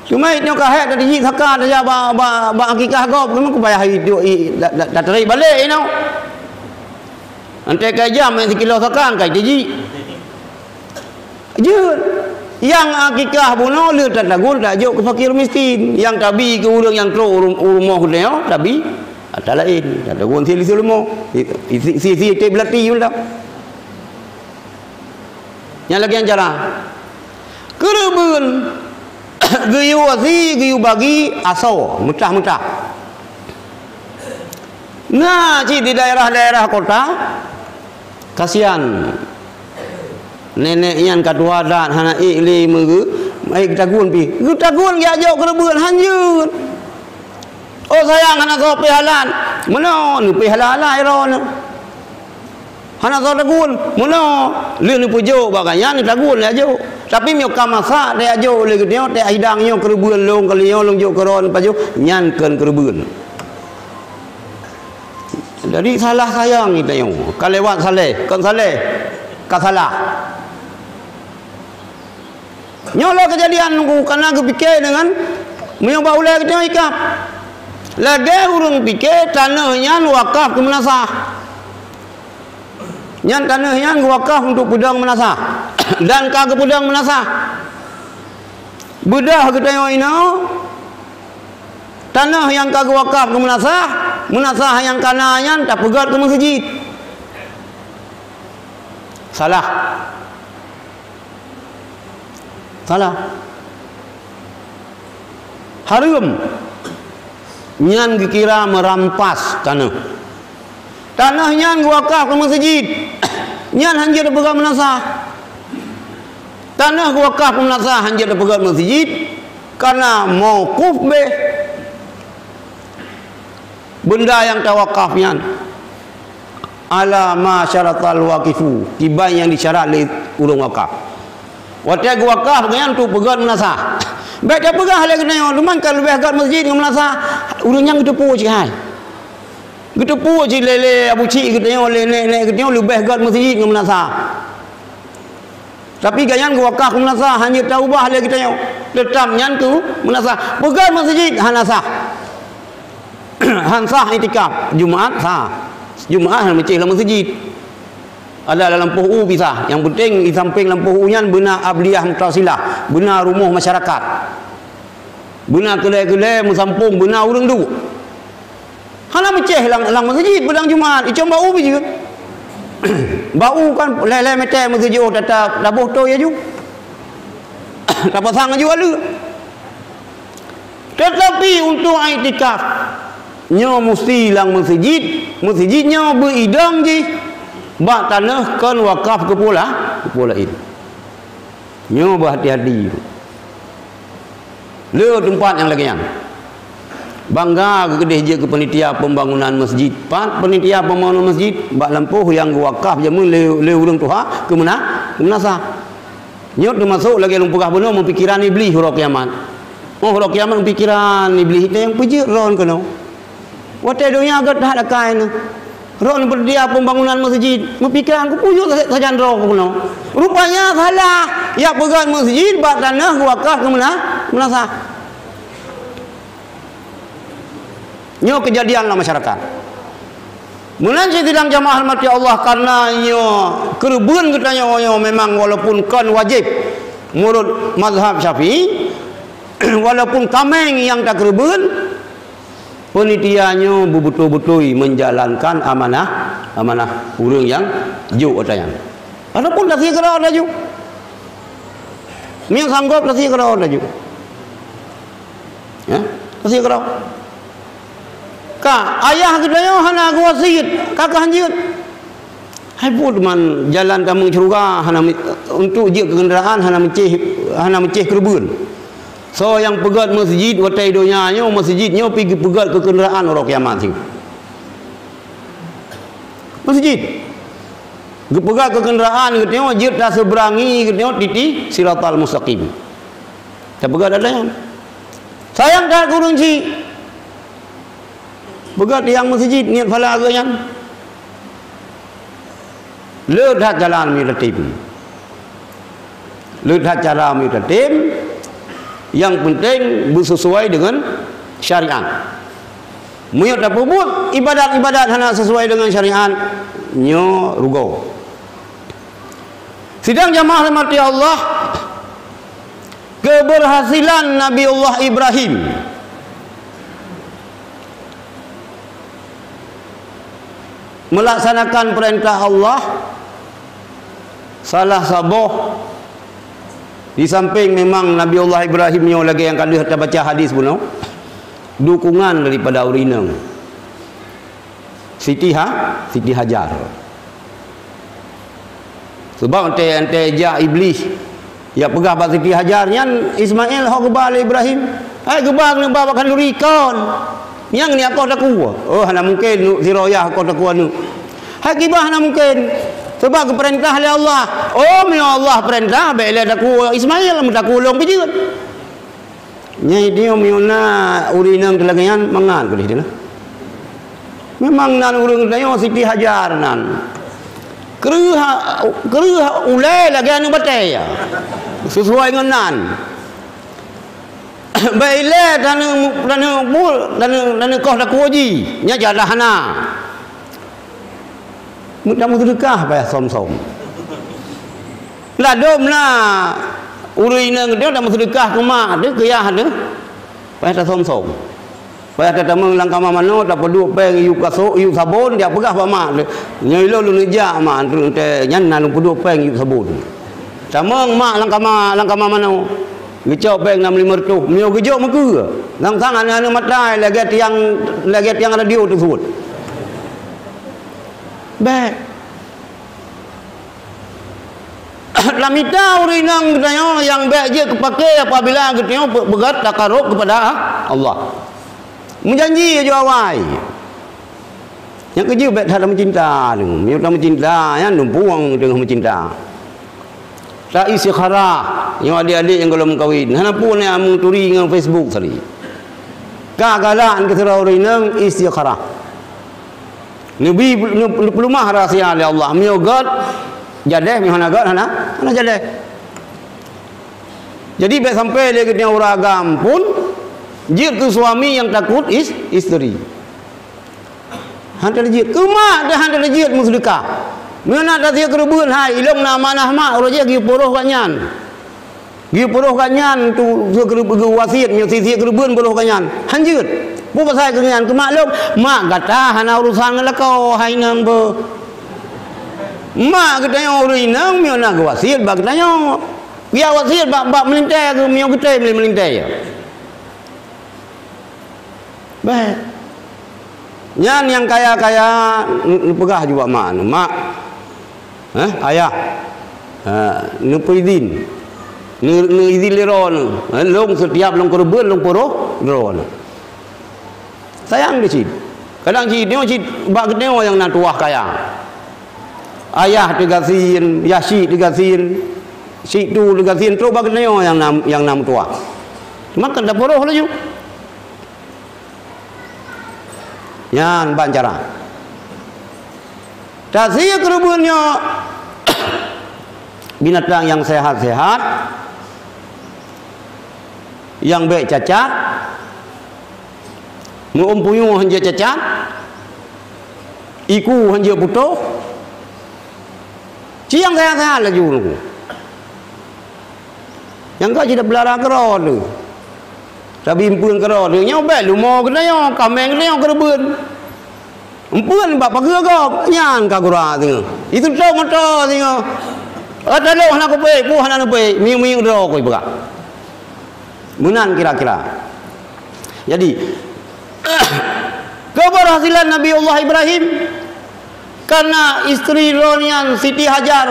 Teuma nyoe ka hék tateujiek saka tajak bak, bak, bak akikah gob, teuma kupayah itu i, ta, ta, tatarek balek inoe. Antée ka jam sikilo saka ka teujiek. Jeuet. Nyang akikah bunoe lheueh tatagun tajok keu fakir miskin. Nyang tabi keu ureueng nyang trok u rum-, u rumoh geutanyoe tabi atra laén. Tatagun sie leumo. Si, si, si, si, si, Nyan lagée nyan cara. Keureubeuen geuyue sie, geuyue bagi asoe, meutah-meutah. Na cit di daerah-daerah kota, kasian. Nenek nyan ka tuha that, hana ék lé meugeu-, ék geutagun pih. Geutagun geujak jok keureubeuen, hanjeuet. Oh sayang, hana soe pih halan. Meunoe, neupih halan-halan droeneuh. Hana soe tagun. Meunoe, lheueh neupeujok bak gobnyan, tagun lé jok. Tapi meunyoe ka masak tajok lé geutanyoe, teuhidang nyoe keureubeuen lôn, kali nyoe lôn jok keu droeneuh pajoh, nyan kon keureubeuen. Jadi salah sayang geutanyoe. Ka lewat saleh, kon saleh. Ka salah. Nyoe lé keujadian nunggu kana geupike deungon meunyoe bak ulée geutanyoe ikab. Lagée ureuëng pike tanoh nyan wakaf keu meunasah. Nyan tanoh nyan geuwakaf untuk peudong meunasah dan ka geupeudong meunasah. Beudôh geutanyoe inoe, tanoh nyang ka geuwakaf keu meunasah, meunasah nyang kana nyan tapeugét keu meuseujid. Salah. Salah. Hareuem. Nyan geukira meurampas tanoh. Tanoh nyan geuwakaf keu meuseujid. Nyan hanjeuet tapeugét meunasah. Tanoh geuwakaf keu meunasah hanjeuet tapeugét meuseujid, karena mauquf beh. Benda nyang tawakaf nyan ala ma syaratal waqifu, kiban nyang disyarat lé ureuëng wakaf. Watée geuwakaf nyan untuk peugét meunasah. Bék tapeugah lé geutanyoe, teuma ka leubeh gét meuseujid ngon meunasah, ureuëng nyan geuteupeue cit hai. Geuteupeue cit lé, lé Abu Cik geutanyoe, lé nék-nék geutanyoe leubeh gét meuseujid ngon meunasah. Tapi gobnyan geuwakaf keu meunasah, hanjeuet taubah lé geutanyoe. Teutap nyan keu meunasah. Peugét meuseujid hana sah. Han sah iktikaf. Jumaat sah. Jumaat hana meucéh lam meuseujid. Ada lam lampôh u pisah. Nyang penting di samping lampôh u nyan beuna abliyah mutasilah, beuna rumoh masyarakat. Beuna keudai-keudai meusampông, beuna ureuëng duek. Hana meucéh lam, lam meuseujid peudong Jumaat, icong bak u pih jeuet. Bak u kan lhée-lhée meuté meuseujid, oh, tata taboh toe laju. Tapasang laju aleue. Tetapi untuk iktikaf, nyoe musti lam meuseujid, meuseujid nyoe beuidong jih bak tanoh kon wakaf keu peue la-, keu peue laén. Nyoe beuhati-hati. Le teumpat nyang lagée nyan. Bangga geukeudeh jeuet keu panitia pembangunan masjid. Pat panitia pembangunan masjid, bak lampôh nyang geuwakaf jameun lé, lé ureuëng tuha keu meuna-, keu meunasah. Nyoe teumasok lagée lôn peugah bunoe meupikiran Iblih uroe kiamat. Oh, uroe kiamat meupikiran Iblih, "Teuh nyang peujeuet droen keunoe?" Watée donya gét that akai neuh. Droen peudia pembangunan masjid, meupikiran keupeue jeuet sa-, sajan droe keunoe. Rupanya salah, jak peugét masjid bak tanoh geuwakaf keu meuna-, meunasah. Nyoe keujadian lam masyarakat. Meunan cit sidang jamaah rahmati Allah, karena nyoe keureubeuen geutanyoe nyoe memang walaupun kon wajéb meunurot mazhab Syafi'i, walaupun kaméng nyang takeureubeuen, panitia nyoe beubeutôi-beutôi menjalankan amanah, amanah ureuëng nyang jok ata nyan. Ataupun tasie keudroe laju. Meunyoe sanggob tasie keudroe laju. Ya, tasie keudroe. Ka, ayah geutanyoe hana geuwasiet, ka keuh hanjeuet. Hai buet man jalan tamong syeuruga hana mi-, untuk jeuet keu keundaraan hana meucéh, hana meucéh keureubeuen. Soe nyang peugét masjid watée donya nyoe, masjid nyoe pih geupeugét keu keundaraan uroe kiamat sigoe. Masjid. Geupeugét keu keundaraan geutanyoe jeuet taseuberangi geutanyoe titi siratal mustaqim. Tapeugét ata nyan. Sayang that keu ureuëng chik. Peugét nyang meuseujid niet phala geuh nyan. Le that jalan meuteutém. Le that cara meuteutém. Nyang penting beuseusuai deungon syariat. Meunyoe tapeubuet ibadat-ibadat hana seusuai deungon syariat, nyoe rugoe. Sidang jamaah rahmati Allah, keberhasilan Nabiullah Ibrahim melaksanakan perintah Allah, salah saboh di samping memang Nabiullah Ibrahim nyoe lagée nyang ka lheueh tabaca hadis bunoe, dukungan daripada ureuëng inong. Siti Ha-, Siti Hajar. Sebab ante, ante jak Iblih, ya peugah bak Siti Hajar nyan Ismail ho geuba lé Ibrahim. Hai geuba keuneuk ba bak khanduri kon. Nyang ni akoh takue. Oh, hana mungken nu-, siroyah akoh takue nu. Akibah na mungken. Sebab geupeurintah lé Allah. Oh, meunyoe Allah peurintah, bèk lé takue Ismail, meutakue lôn pih jeuet. Nyan idéh meunyoe na ureueng inong teuh lagèe nyan, mangat keudéh teuh. Memang nan ureueng tanyoe Siti Hajar nan. Kreueh, kreueh ulèe lagèe aneuk batèe, ya. Sesuai ngon nan. Bèk ilèe taneuk, taneuk bul, taneuk, taneuk koh takue jih. Nyan jadah hana. Meutameuseudekah payah som-som. Ladôm na ureueng inong geutanyoe tameuseudeukah keu mak teuh, keu yah teuh, payah tasom-som. Payah tatamong lam kama manoe, tapeuduek péng yub kasô, yub sabon, jak peugah bak mak teuh, "Nyoe ilôn lôn jak, mak, teuntèe nyan na lôn peuduek péng yub sabon." Tamong mak lam kama, lam kama manoe, geucok péng nam limong reutôh, meunyoe geujok meukeue, sang-sang aneuk-aneuk matai lagèe tiang, lagèe tiang radio teusuet. Bèk. Lam mita ureueng inong geutanyoe nyang bèk jeuet geupaké apabila geutanyoe pe-, peugöt takarub keupada Allah. Meujanji laju awai. Nyang keujeuet bèk that tameucinta tu. Meunyoe tameucinta, nyan lumpong teungoh meucinta. Ta istikharah. Nyoe adék-adék nyang gohlom meukawen. Hana peue nyang meuturi ngon Facebook tadi. Ka galak keu sidroe ureueng inong istikharah. Neubi, neu-, neupeulumah rahsia lé Allah. Meunyoe göt, jadèh, meunyoe hana göt, hana, hana jadèh. Jadi, bèk sampai lé geutanyoe ureueng agam pun jeuet keu suami nyang takot is-, isteri. Han taleuh jeuet. Keu mak teuh han taleuh jeuet meuseudeukah. Meunyoe na tasiek keureubeuen, hai, ilôn na amanah mak, uroe jih geuyue peuroh gobnyan. Geupeuroh gobnyan tu, geukeu-, geuwasiet nyoe, sisiek keureubeuen peuroh gobnyan. Han jeuet. Peue pasai keu nyan? Keu mak lôn, mak gata hana urusan ngon lakoe, hai inong beuh. Mak geutanyoe ureueng inong, meunyoe na geuwasiet bak geutanyoe. Geuyue wasiet bak, bak meulintèe, meunyoe geutem lé meulintèe. Bèk. Nyan nyang kaya-kaya, neupeugah ju bak mak, "Mak, eh, ayah, eh, neupeuidin, neu-, neuidin lé droeneuh, eh, lôn setiap lôn keureubeuen lôn peuroh droeneuh." Sayang di cit. Kadang cit, nyoe cit bak geutanyoe nyang na tuah kaya. Ayah teugasien, yah syiek teugasien, syiek tu teugasien, trok bak geutanyoe nyang na, nyang na meutuah. Maka tapeuroh laju. Nyan ban cara. Tasiek keureubeuen nyoe binatang nyang sehat-sehat, nyang bèk cacat, meu-uem puyoe han jeuet cacat, iku han jeuet putôh, ci nyang sehat-sehat laju nunggu. Nyang ka jeuet tapeulara keudroe teuh. Tabi empeuen keudroe teuh. Nyoe bèk leumo geutanyoe, kaméng geutanyoe keureubeuen. Empeuen bak pageue gob, nyan ka gura singoh. Itu trok moto singoh. Oh, tadok hana kupék, peue hana neupék, miyueb-miyueb droe ku ipeugah. Meunan kira-kira. Jadi, keberhasilan Nabi Allah Ibrahim karena isteri droe nyan Siti Hajar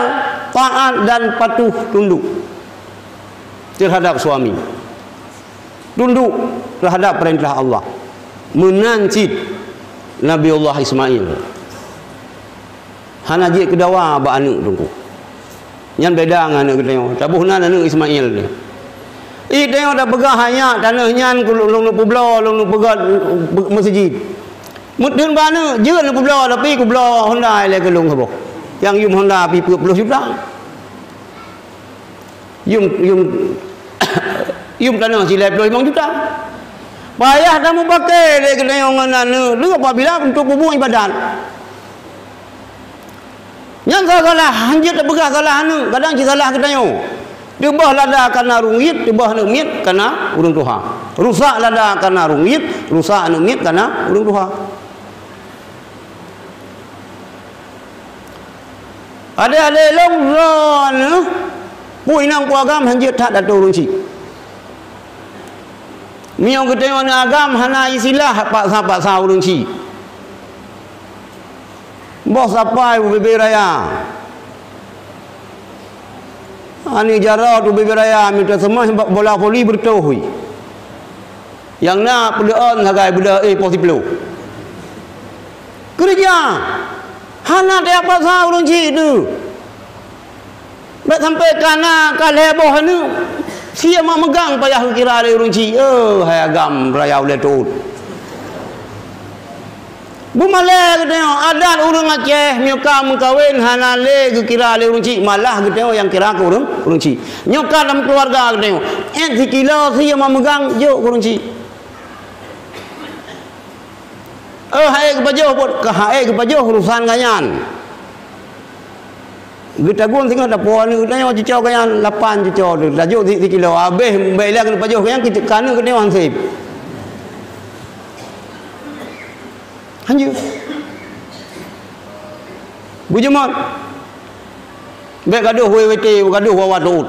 taat dan patuh tunduk terhadap suami. Tunduk terhadap perintah Allah. Meunan cit Nabi Allah Ismail. Hana jeuet keu dawa bak aneuk teungku. Nyan beda ngon aneuk geutanyoe. Taboh nan aneuk Ismail nyoe. Ih, tanyoe tapeugah hai nyak, tanoh nyan keu lôn, lôn peubloe, lôn peugöt meuseujid. Meuteun bak aneuk, jeuet lôn peubloe, tapi kubloe Honda ilèe keu lôn saboh. Nyang yum Honda pih peuet ploh juta. Yum, yum, yum tanoh silèe ploh limong juta. Payah tameupaké lé geutanyoe ngon aneuk lheueh apabila untuk peubuet ibadat. Nyan salah, han jeuet tapeugah salah aneuk, kadang cit salah geutanyoe. Teuboh lada kana ureueng miet, teuboh aneuk miet kana ureueng tuha. Rusak lada kana ureueng miet, rusak aneuk miet kana ureueng tuha. Adék-adék lôn droeneuh, peue inong peue agam han jeuet that ateueh ureueng chik. Meunyoe geutanyoe aneuk agam hana istilah paksa-paksa ureueng chik. Boh sapai u bibée raya. Aneuk jaroe u bibée raya mita seumah bola voli beureutoh hui. Nyang na peudeuon sagai beudôh éh poh siplôh. Keureuja. Hana tajak pasai ureuëng chik tu. Bèk sampai kana ka lhèe boh aneuk, sie mak meugang payah geukira lé ureuëng chik. Oh, hai agam raya ulèe teuôt. Beumalèe geutanyoe, adat ureuëng Aceh meunyoe ka meukawen hana lé geukira lé ureuëng chik, malah geutanyoe nyang kira keu ureuëng, ureuëng chik. Nyoe ka lam keuluwarga geutanyoe, ék sikilo sie mak meugang jok keu ureuëng chik. Eh, hai geupajoh buet, ka hai geupajoh urusan geuh nyan. Geutagun singoh tapuwoe aneuk geutanyoe cuco geuh nyan, lapan cuco tu, tajok si-, sikilo, habéh bèk ilèe keuneuk pajoh geuh nyan, keu-, keu aneuk geutanyoe han sép. Hanjeuet. Beujeumot. Bèk gadôh W W T, gadôh wawa teuôt.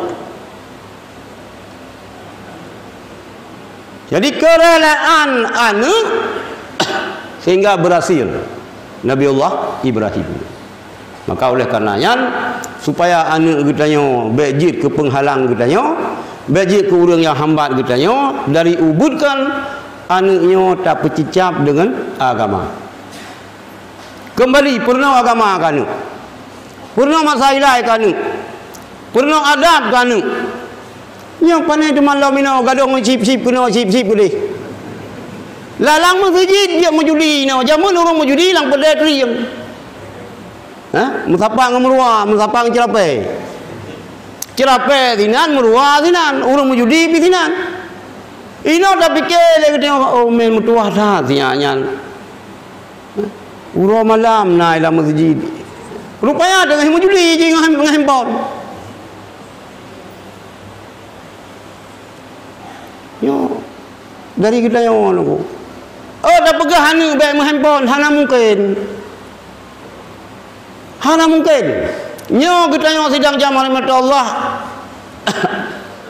Jadi, keureulaan aneuk sehingga berhasil Nabiullah Ibrahim. Maka oleh karena nyan, supaya aneuk geutanyoe bèk jeuet keu peunghalang geutanyoe, bèk jeuet keu ureuëng nyang hambat geutanyoe, dari ubeut kan aneuk nyoe tapeucicab deungon agama. Keumbali peurunoe agama keu aneuk. Peurunoe masa ilai keu aneuk. Peurunoe adab keu aneuk. Nyoe pane teuma lom inoe gadôh ngon chip-chip keunoe chip-chip keudeh. Lalang meuseujid jeuet meujudi inoe. Jameun ureuëng meujudi lam keudè krieng. Ha? Meusapat ngon meuruwa, meusapat ngon ceurapèe. Ceurapèe sinan, meuruwa sinan, ureuëng meujudi pih sinan. Inoe tapike lé geutanyoe, oh, meutuwah that si nyan. Uroe malam na i lam meuseujid. Rupanya teungoh meujudi jih ngon, ngon handphone. Nyoe dari geutanyoe nyoe. Oh, tapeugah aneuk bèk meuhandphone, hana mungken. Hana mungken. Nyoe geutanyoe sidang jamaah rahmat Allah.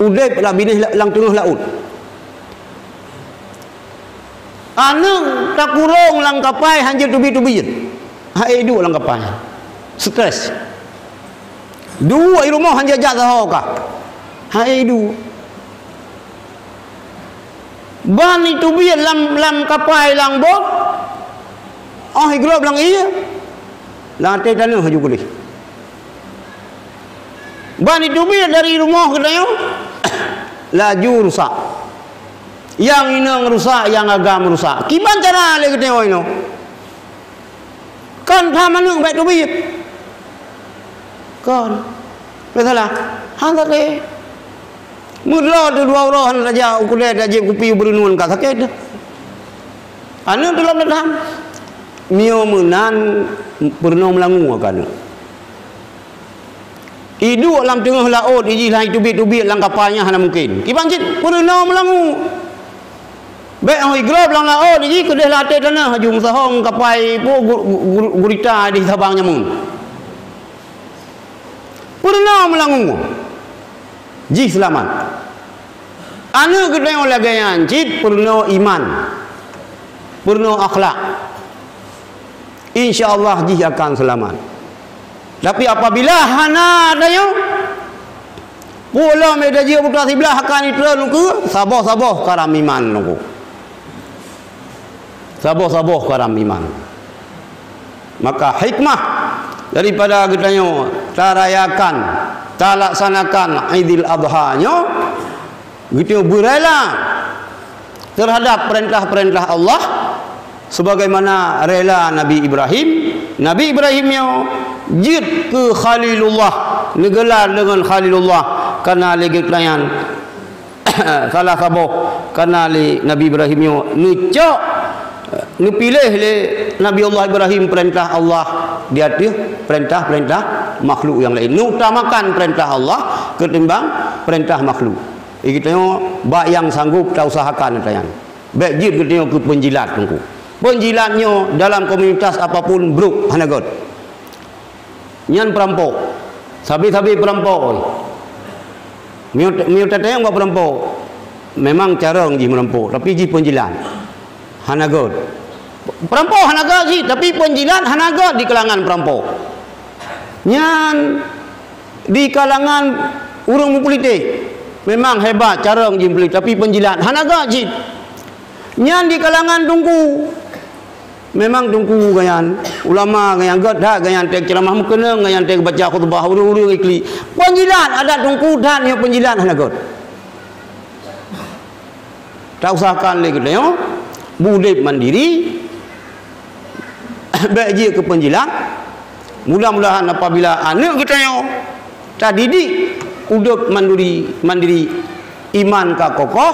Udép lam binéh la-, lam teungoh laôt. Aneuk takurong lam kapai hanjeuet teubiet-teubiet. Hai duek lam kapai. Stres. Duek i rumoh hanjeuet jak saho kah. Hai duek. Ban iteubiet lam, lam kapai lam bot. Oh igrôp lam ié. Lam até tanoh laju keudeh. Ban iteubiet dari rumoh geutanyoe, laju rusak. Nyang inong rusak, nyang agam rusak. Kiban cara lé geutanyoe inoe? Kon tham aneuk bèk teubiet. Kon. Bèk salah. Han sakét. Meudroe teuh dua uroe hana tajak u keudè tajép kupi u Beureunuan ka sakét teuh. Aneuk teuh lom na tham. Meunyoe meunan peurunoe meulangue keu aneuk. Iduek lam teungoh laôt, ijih lheueh iteubiet-teubiet lam kapai nyan hana mungken. Kiban cit peurunoe meulangue. Bèk hôi grôp lam laôt, ijih keudeh lam até tanoh, laju meusaho ngon kapai peue gu-, gu-, gu-, gurita di sabang nyamun. Peurunoe meulangue. Jih seulamat. Aneuk geutanyoe lagèe nyan cit peurunoe iman. Peurunoe akhlak. Insya Allah jih akan seulamat. Tapi apabila hana tanyoe, peue lom tajeuet buta siblah akan itreun ukeue, saboh-saboh karam iman nungku. Saboh-saboh karam iman. Maka hikmah daripada geutanyoe tarayakan, talaksanakan Idul Adha nyoe, geutanyoe beurela terhadap peurintah-peurintah Allah, sebagaimana rela Nabi Ibrahim. Nabi Ibrahim nyoe jeuet keu Khalilullah, neugeular deungon Khalilullah, karena lé geutanyoe salah saboh, karena lé Nabi Ibrahim nyoe neucok, neupiléh lé Nabi Allah Ibrahim peurintah Allah di ateueh peurintah-peurintah makhluk nyang laén. Neuutamakan peurintah Allah keutimbang peurintah makhluk. Geutanyoe bak nyang sanggob tausahakan geutanyoe. Bèk jeuet geutanyoe keu peunjilat teungku. Peunjilat nyoe dalam komunitas apapun brôk hana göt. Nyan peurampok. Sabe-sabe peurampok. Meunyoe, meunyoe tatanyong bak peurampok, memang carông jih meurampok, tapi jih peunjilat. Hana göt. Peurampok hana göt jih, tapi peunjilat hana göt di kalangan peurampok. Nyan di kalangan ureuëng meupulitek, memang hebat carông jih meupulitek, tapi peunjilat hana göt jih. Nyan di kalangan teungku. Memang teungku gobnyan, ulama gobnyan, gét that gobnyan treb ceuramah, meukeunong gobnyan treb baca khutbah, ureuëng-ureuëng iklik. Peunjilat adat teungku that nyoe peunjilat hana gét. Tausahakan lé geutanyoe, budeb mandiri, bék jeuet keu peunjilat. Mudah-mudahan apabila aneuëk geutanyoe tadidik udeb manduri, mandiri, iman ka kokoh,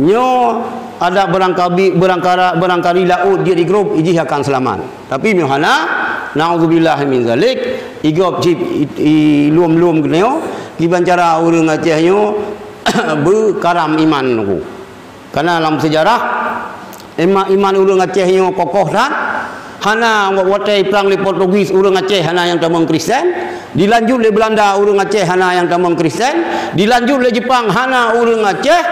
nyoe ada barangkabi-, barangkara-, barangkali laôt jeuet igrob, ijih akan seulamat. Tapi meuhana, naudzubillah min zalik, igob cit i-, ilom-lom geutanyoe, kiban cara ureuëng Aceh nyoe beukaram iman nyoe. Karena lam sejarah, iman, iman ureuëng Aceh nyoe kokoh that. Hana wa-, watée prang lé Portugis ureuëng Aceh hana nyang tamong Kristen. Dilanjut lé Belanda ureuëng Aceh hana nyang tamong Kristen. Dilanjut lé Jepang hana ureuëng Aceh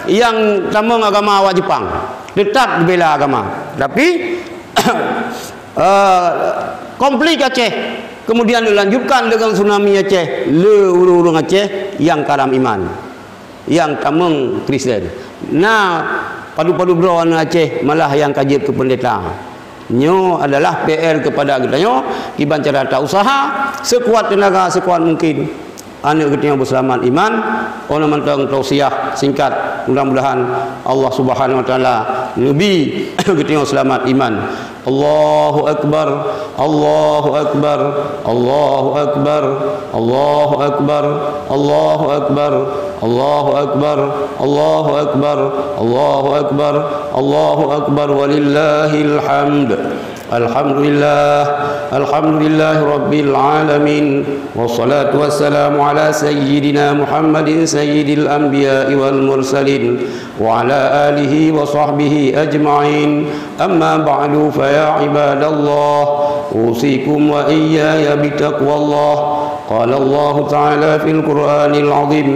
nyang tamong agama awak Jepang. Tetap bela agama. Tapi, eh, konflik Aceh kemudian dilanjutkan dengan tsunami Aceh. Le ureuëng-ureuëng Aceh nyang karam iman, nyang tamong Kristen. Na padub-padub droe aneuëk Aceh malah nyang ka jeuet keu peundeta. Nyoe adalah P R kepada geutanyoe, kiban cara tausaha seukuat teunaga, seukuat mungkin aneuëk geutanyoe beuseulamat iman. Ona mantong tausiah singkat, mudah-mudahan Allah Subhanahu Wa Taala neubi geutanyoe seulamat iman. Allahu Akbar, Allahu Akbar, Allahu Akbar, Allahu Akbar, Allahu Akbar, Allahu Akbar, Allahu Akbar, Allahu Akbar, Allahu Akbar, walillahil hamd. Alhamdulillah, alhamdulillahi rabbil alamin. Wassalatu wassalamu ala sayyidina Muhammadin sayyidil anbiya'i wal mursalin. وعلى آله وصحبه أجمعين. أما بعد، فيا عباد الله، أوصيكم وإياي بتقوى الله. قال الله تعالى في القرآن العظيم: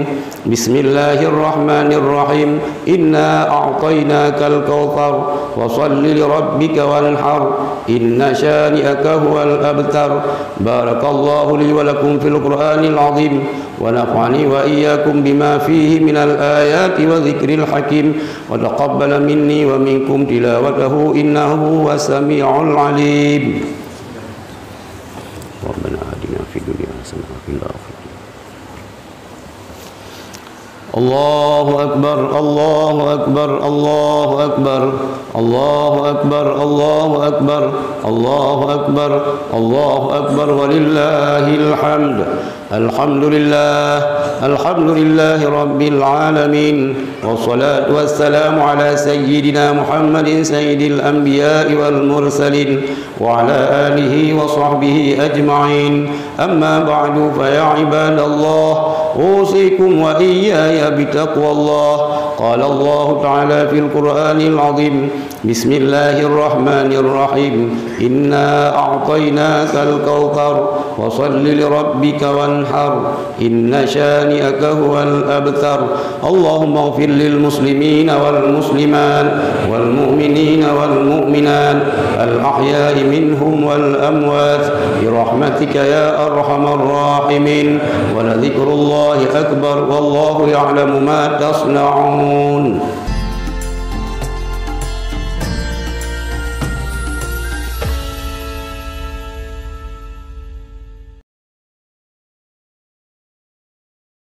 بسم الله الرحمن الرحيم. إنا أعطيناك الكوثر. فصل لربك وانحر. إن شانئك هو الأبتر. بارك الله لي ولكم في القرآن العظيم. ونفعني وإياكم بما فيه من الآيات وذكر الحكيم، وتقبل مني ومنكم تلاوته إنه هو السميع العليم. ربنا آتنا في الدنيا حسنة وفي الآخرة. الله أكبر، الله أكبر، الله أكبر، الله أكبر، الله أكبر، الله أكبر، الله أكبر، ولله الحمد. الحمد لله، الحمد لله رب العالمين، والصلاة والسلام على سيدنا محمد سيد الأنبياء والمرسلين، وعلى آله وصحبه أجمعين. أما بعد، فيا عباد الله، أوصيكم وإياي بتقوى الله. قال الله تعالى في القرآن العظيم: بسم الله الرحمن الرحيم. إنا أعطيناك الكوثر. فصل لربك وانحر. إن شانئك هو الأبتر. اللهم اغفر للمسلمين والمسلمات والمؤمنين والمؤمنات الأحياء منهم والأموات برحمتك يا أرحم الراحمين. ولذكر الله أكبر والله يعلم ما تصنعون.